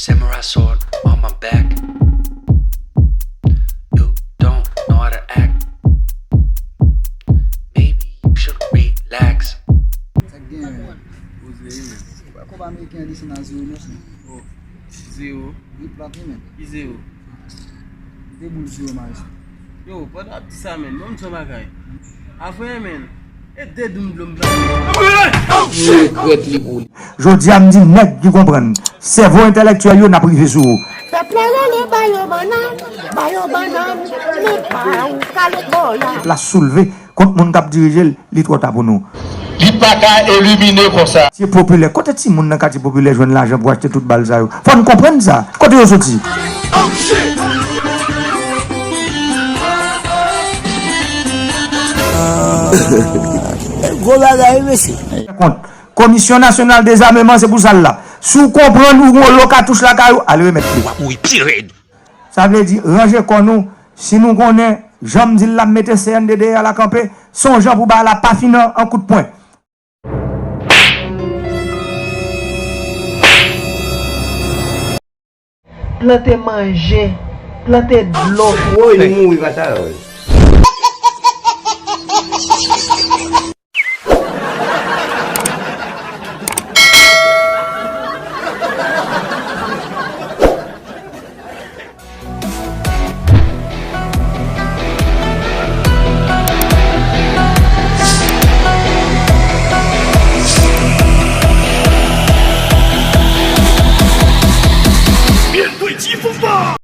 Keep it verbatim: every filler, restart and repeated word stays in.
Samurai sword on my back. You don't know how to act. Maybe you should relax. Sa k genyen? Poze wi, men. Konba ameriken an desann a zewo non, frè. Oh, zewo. Wi, plat wi, men. Ki zewo? De boul zewo, maestro. Yo, pandan w ap di sa, men, ban m di w yon bagay. Avwe, men, e de doum dlo m plante. Mwen regrèt li pou li. Jodi a, m di nèg ki konprann, sèvo entèlektyèl yo, n ap rive sou ou. Pèp la rele, ba yo bannann, ba yo bannann, men pa ou kale kò la. Pèp la soulve kont moun k ap dirije l, li twò ta pou nou. Li pa ka elimine konsa. Katye popilè. Kote timoun nan katye popilè jwenn lajan pou achte tout bal sa yo? Fò n konprann sa. Kote yo soti? Gwo bagay, mesye. Kont. Komisyon Nasyonal Dezameman, se pou sa l la. Si w konprann ou gon lo katouch lakay ou, al remèt li. W ap mouri pi rèd. Sa vle di, ranje kò nou. Si nou konnen, jan m di l la, m mete C N D D A la kanpe, se yon jan pou bagay la pa fini an, an kout pwen. Plante manje, plante dlo. Woy, nou mouri pa sa, woy.